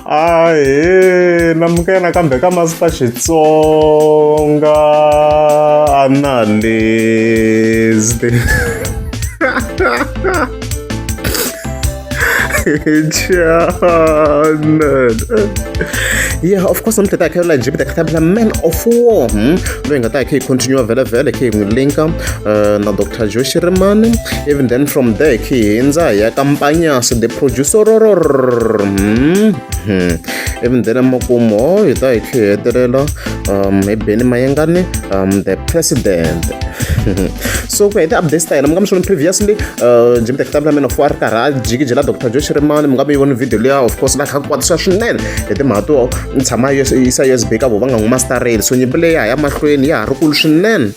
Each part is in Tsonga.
Ahee namukela nakambe ka Master Xitsonga Analyst channel. Yeah, of course namuntlha ta hi kha la njhe ta kha man of war loyi nga ta hi kha hi continue vhele vhele kha hi n'wi linka na Dr. Joe Shirimani even then from there hi kha hi hindza hi ya ka Mpanyasi the producer Even then emakumu hi ta hi kha hi hetelela hi Benny Mayengani the president so ku ya hi ti-updates ta hina mi nga mi swi voni previously Jimmy the Kitabula Man of War a ri karhi a jikijela Dr. Joe Shirimani mi nga mi yi voni video liya of course la kha ku kwatisa swinene hi timhaka to tshama yisa U_S_B ka vo va nga n'wi mastereli so nyimpi leyi ya ha ya mahlweni ya ha ri kulu swinene.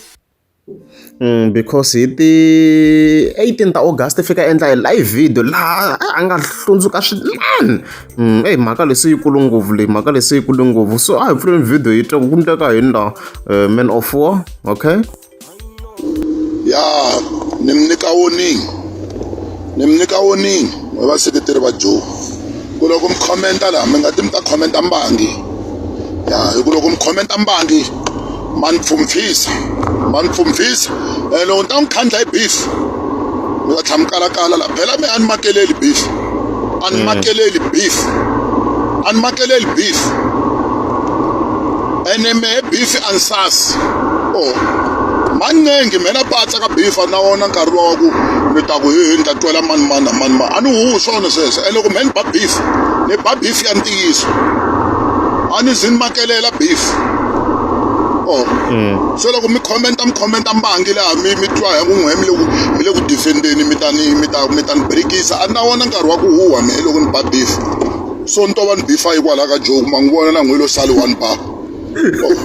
Because hi ti 18 ta August i fika a endla live video laha a nga hlundzuka swinene eyi mhaka leyi se yikulu ngopfu leyi mhaka leyi se yikulu ngopfu so a hi pfuleni video hi twa ku ku endleka yini la man of war okay. Ya ni mi nyika warning ni mi nyika warning n'we vaseketeri va Joe ku loko mi comment-a laha mi nga ti mi ta comment-a mbangi ya hi ku loko mi comment-a mbangi ma ni pfhumpfhisa ma ni pfhumpfhisa ene loko ni ta n'wi khandla hi beef mi ta tlhela mi kalakala la phela mi a ni makeleli beef a ni makeleli beef a ni makeleli beef ene mehe beef a ni sasi o manengi mina patsa ka beef a na wona nkarhi lowa ku ni ta ku hehe ni ta twela mani mani na mani mani a ni huhi swona sweswo ene loko mehe ni ba beef ni ba beef ya ntiyiso a ni zi ni makelela beef oh se loko mi commenta mi commenta mbangi laha mi mi twa hi ku n'we mi le ku mi le ku defendeni mi ta ni mi ta mi ta ni breakisa a ni na wona nkarhi wa ku huha mehe loko ni ba beef so ni to va ni beefa hikwalaho ka joke ma n'wi vona na n'we lo sale one bar oh.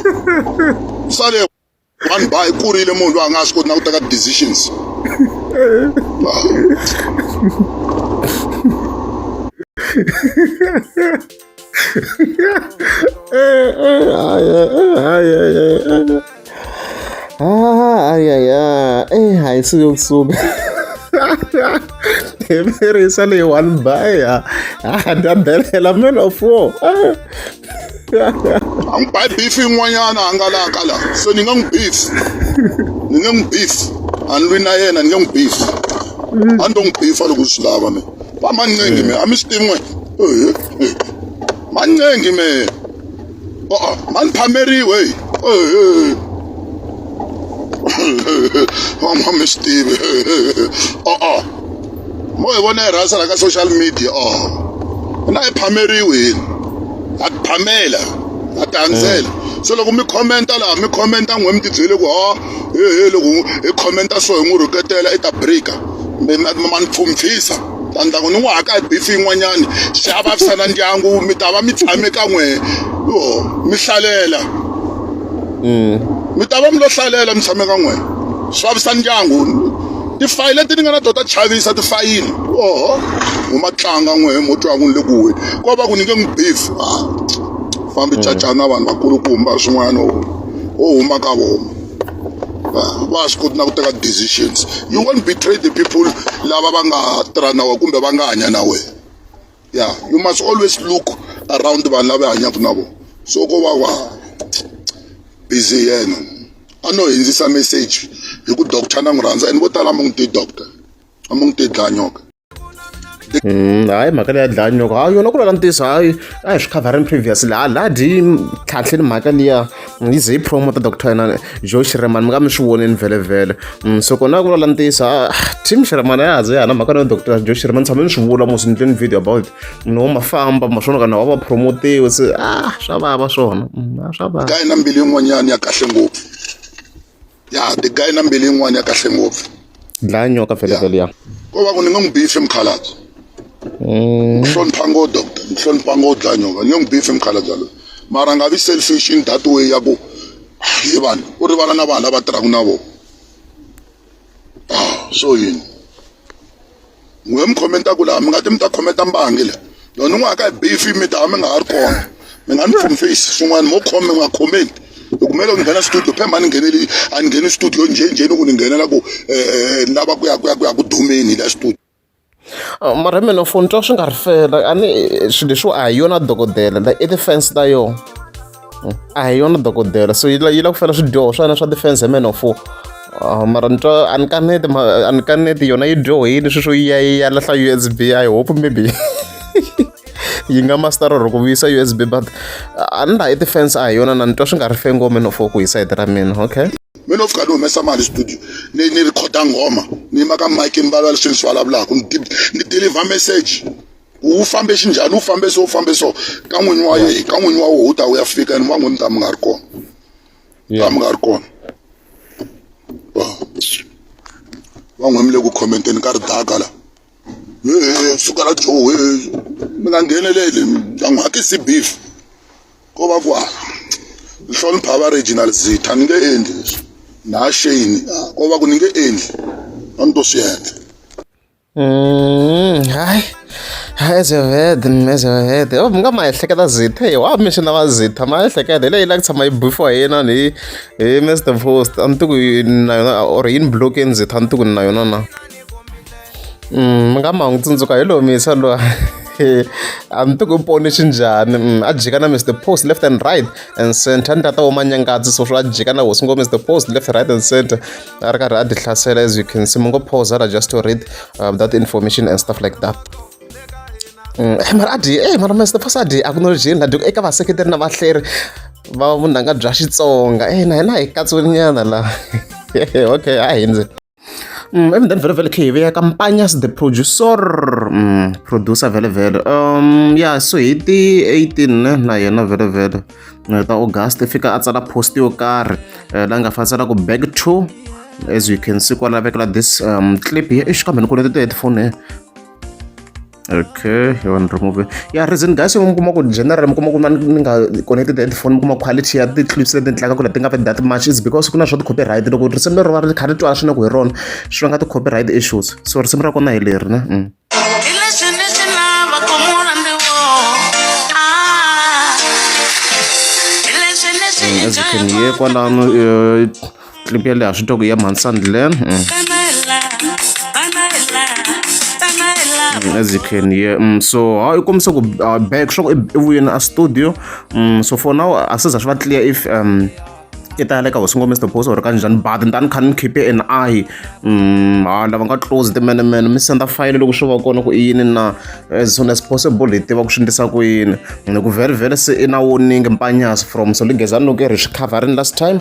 Sale one bar i kurile munhu loyi a nga swi koti na ku teka decisions. Hayi suke kusuka hi virisa leyi one bar ya ha delela man of war. A n'wi ba beef yin'wanyana a nga laha ka laha se ni nga n'wi beef ni nge n'wi beef a ni lwi na yena ni nge n'wi beef a ni to n'wi beefa loko swi lava me va mancengi me a mi swi tivi n'we mancengi me o ma ni phameriwe va mi swi tivi o mo hi vona hi rhasa la ka social media o na hi phameriwe hina ha ti phamela ha ti handzela se loko mi commenta laha mi commenta n'we mi tibyele ku ha he he loko hi commenta so hi n'wi rhuketela i ta breaker ma ni pfhumpfhisa ta ndla ku ni n'wi haka hi beef yin'wanyani xi a vavisa na ndyangu mi ta va mi tshame ka n'we yo mi hlalela mi ta va mi lo hlalela mi tshame ka n'we swi vavisa ndyangu tifayili leti ni nga na tona ta chavisa tifayili oho huma tlanga n'we mo twa ku ni le ku weni ko va ku ni nge n'wi beef ah fambi cacana vanhu vakulukumba swin'wana o huma ka vona va swi koti na ku teka decisions you won't betray the people lava va nga tirha na wena kumbe va nga hanya na wena yeah you must always look around vanhu lava hanyaka na vona so ko va va busy yena a no hindzisa message hi ku doctor na n'wi rhandza and vo tala a mi n'wi tivi doctor a mi n'wi tivi dlaya nyoka. Hayi mhaka leya dlaya nyoka hayi yona ku lava ntiyiso hayi a hi swi khavharini previously laha laha dyi tlhantlheni mhaka liya yi ze yi promota doctor yena Joe Shirimani mi nga mi swi voneni vhele vhele so kona ku lava ntiyiso team Shirimani ya ha ze ya ha na mhaka na doctor Joe Shirimani tshame ni swi vula mos ni endleni video about munhu wo mafamba ma swona kana wa va promotiwe se ah swa vava swona swa vava guy na mbilu yin'wanyana ya kahle ngopfu ya the guy na mbilu yin'wana ya kahle ngopfu dlaya nyoka vhele vhele ya ko va ku ni nga n'wi bifi mukhalabye ni hlonipha ngo doctor ni hlonipha ngo dlaya nyoka ni nge n'wi bifi mukhalabye loyi mara nga vi selfish in that way ya ku hi vanhu u rivala na vanhu lava tirhaka na vona ah so yini n'we mi khomentaku laha mi nga ti mi ta khomenta mbangi la loko ni n'wi haka hi beef mi ta va mi nga ha ri kona mi nga ni pfumfisi swin'wana mo khome mi nga khomenti hi ku me loko ni nghena studio phemba a ni ngheneli a ni ngheni studio njhe njhe ni ku ni nghenela ku ni lava ku ya ku ya ku ya ku dumeni la studio. Mara hi mina foni twa swi nga ri fela a ni swilo leswiwa a hi yona dokodela like i ti-fans ta yona a hi yona dokodela so yi la yi la ku fela swidyoho swa yena swa ti-fans hi man of four mara ni twa a ni kaneti a ni kaneti yona yi dyohile sweswo yi ya yi ya lahla U_S_B I hope maybe yi nga master or ku vuyisa U_S_B but a ni la i ti-fans a hi yona na ni twa swi nga ri fair ngopfu man of four ku hi sayiti ra mina okay. Mina no fika ni humesa mali studio ni ni rhikhoda nghoma ni yima ka mic ni vulavula leswi ni swi vulavulaka ni ni deliver message wu fambe xinjhani wu fambe so wu fambe so ka n'winyi wa ye ka n'winyi wa woho wu ta wu ya fika ni van'we mi ta mi nga ri kona ta mi nga ri kona van'we mi le ku commenteni ka ridaka la he suka la joe he mi nga ngheneleli ta n'wi hakisi beef ko va ku nhlonipha va regional zitha ni nge endli leswi na shane ko va ku ni nge endli a ni to swi endla Hayi as you've heard as you've heard oh mi nga ma ehleketa zitha hi wa mi xina va zitha ma ehleketa hi leyi la ku tshama yi bifiwa hi yena hi hi Mr Post a ni tiku na yona or yini block-ini zitha a ni tiku na yona na. Mi nga ma n'wi tsundzuka hi lowu misa lowa a ni tivi ku i pone xinjhani a jika na Mister Post left and right and center ni tata wo manyangatsi so swo a jika na hosi ngo Mister Post left right and center a ri karhi a ti hlasela as you can see mi ngo pause la just to read that information and stuff like that. Mara a dyi mara Mister Post a dyi acknowledge-ini la eka vaseketeri na vahleri va vunanga bya Xitsonga na hina hi katsiwile nyana la okay a hindzi. Even then vhele vhele khe hi vuya ka Mpanyas the producer producer vhele vhele ya so hi ti 18 ne na yena vhele vhele ta August i fika a tsala post yo karhi la nga fa tsala ku back to as you can see kwala vekela this clip here eish kambe ni kule ti-headphone okay you want remove ya reason guys mi kuma ku general mi kuma ku ni nga connected headphone mi kuma quality ya ti-clips leti ni tlangaka leti nga vi that much is because ku na swa ti-copyright loko risimu leri va ri kha ri twala swinene ku hi rona swi vanga ti-copyright issues so risimu ra kona hi leri ne mm. As you can hear kwalano clip yaleyo ha swi twa ku ya mhani Sandlen as you can hear so ha i kombisa ku back swa ku i vuyeni a studio so for now a se za swi va clear if i ta ya le ka hosi ngoma Mr Post or ka njhani but ni ta ni kha ni keep an eye ha lava nga close timenemene mi senda file loko swi va kona ku i yini na as soon as possible hi tiva ku swi endlisa ku yini ni ku very very se i na warning mpanyas from so ligezani loko i ri swi coverini last time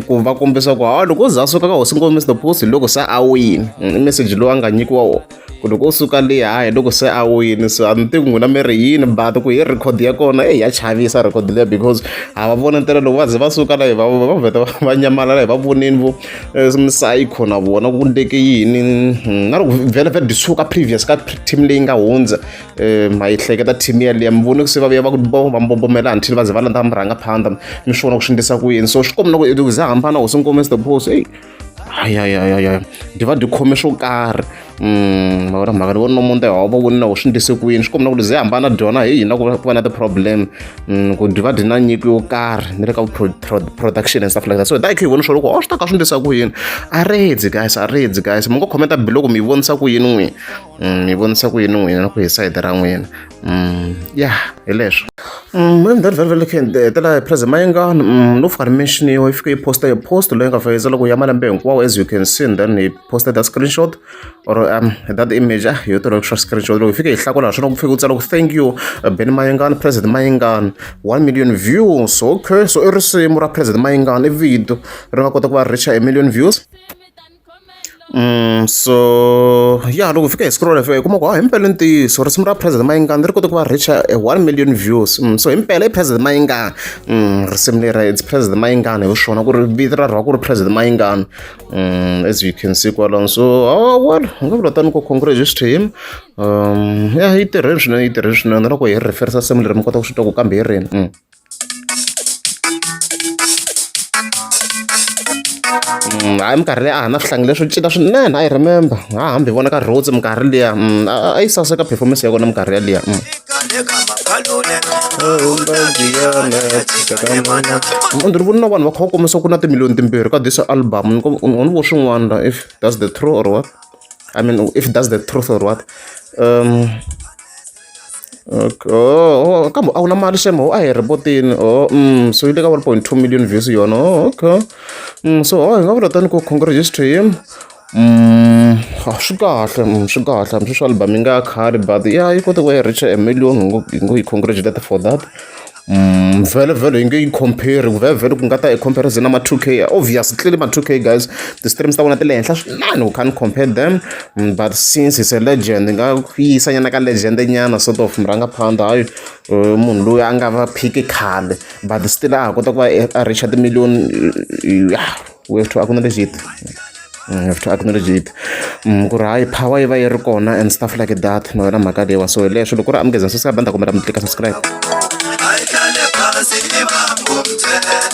ku va kombisa ku ha loko u za suka ka hosi ngoma Mr Post hi loko se a wini i message lowu a nga nyikiwa wona ku loko u suka le hayi loko se a wini so a ni tivi n'wina mi ri yini but ku hi record ya kona eyi ya chavisa record liya because ha va vona ntela loko va ze va suka la hi va va vheta va nyamalala hi va voneni vo misayikho na vona ku ndleke yini na loko vhele vhele di suka previous ka team leyi nga hundza ma yi hleketa team yaliya mi vone ku se va vuya va ku va mbombomela until va ze va landza murhangaphandha mi swi vona ku swi endlisa ku yini so swi komba na ku ze hambana hosi nkome the post eyi hayi dyi va dyi khome swo karhi ma vona mhaka ni vona nomuntu ha va voni na ku swi endlise ku yini swi komba na ku ze hambana dyona hi hina ku va ku va na ti-problem ku dyi va dyi na nyiko yo karhi ni le ka production and stuff like that so hi ta hi kha hi vona swo loko o swi ta ka swi endlisa ku yini a redzi guys a redzi guys mi ngo commenta below ku mi yi vonisa ku yini n'wina mi yi vonisa ku yini n'wina ku hi sayiti ra n'wina ya hi leswo hetela hi president Mayengani no fika ni mention-iwa yi fike yi posta yi post leyi nga fika yi tsala ku ya malembe hinkwawo as you can see and then he posted that screenshot or that image ah yo tirha swa screenshot loko yi fike yi hlakula swona ku fike ku tsala ku thank you Benny Mayengani President Mayengani 1 million views okay so i risimu ra President Mayengani i video ri nga kota ku va reach a million views so ya loko hi fika hi scroll hi fika hi kuma ku ha himpela ntiyiso risimu ra President Mayengani ri kote ku va reach a 1 million views so himpela i President Mayengani risimu leri it's President Mayengani hi swona ku ri vito ra rona ku ri President Mayengani as you can see kwalano so oh well hi nga vula tani ku congratulations to him ya yi tirheni swinene yi tirheni swinene na loko hi referisa risimu leri mi kota ku swi twa ku kambe hi rini. Hayi minkarhi leyi a ha na swihlangi leswo cina swinene I remember ha hambi hi vona ka Rhodes minkarhi liya a yi saseka performance ya kona minkarhi yaliya. Ni ri voni na vanhu va kha va kombisa ku na timiliyoni timbirhi ka this album ni vo swin'wana la if that's the true or what. I mean, if that's the truth or what. Okay. Oh, oh, kambe a wu na mali shame, a hi ripotini. Oh, so yi le ka 1.2 million views yona. Oh, okay. So oh, hi nga vula tani ku congratulations to him. Swi kahle, swi kahle, hambi swi album yi nga khale, but yeah, yi kote ku va yi reach a million, hi ngo yi congratulate for that. Vhele vhele hi nge yi compare, vhele vhele ku nga ta i comparison na ma 2K. Obvious, clearly ma 2K guys, the streams ta vona ti le henhla swinene, we can't compare them. But since he's a legend, hi nga yisa nyana ka legend nyana, sort of murangaphandha, hayi munhu loyi a nga va phiki khale, but still a ha kota ku va a reach ti-million. Yeah, we have to acknowledge it. You have to acknowledge it, ku ri hayi, power yi va yi ri kona and stuff like that. Na yona mhaka leyiwa, so leswo loko ku ri amukeza subscribe, ni ta kombela mi tlika subscribe. Ayihlale phasi ibamba umthetho.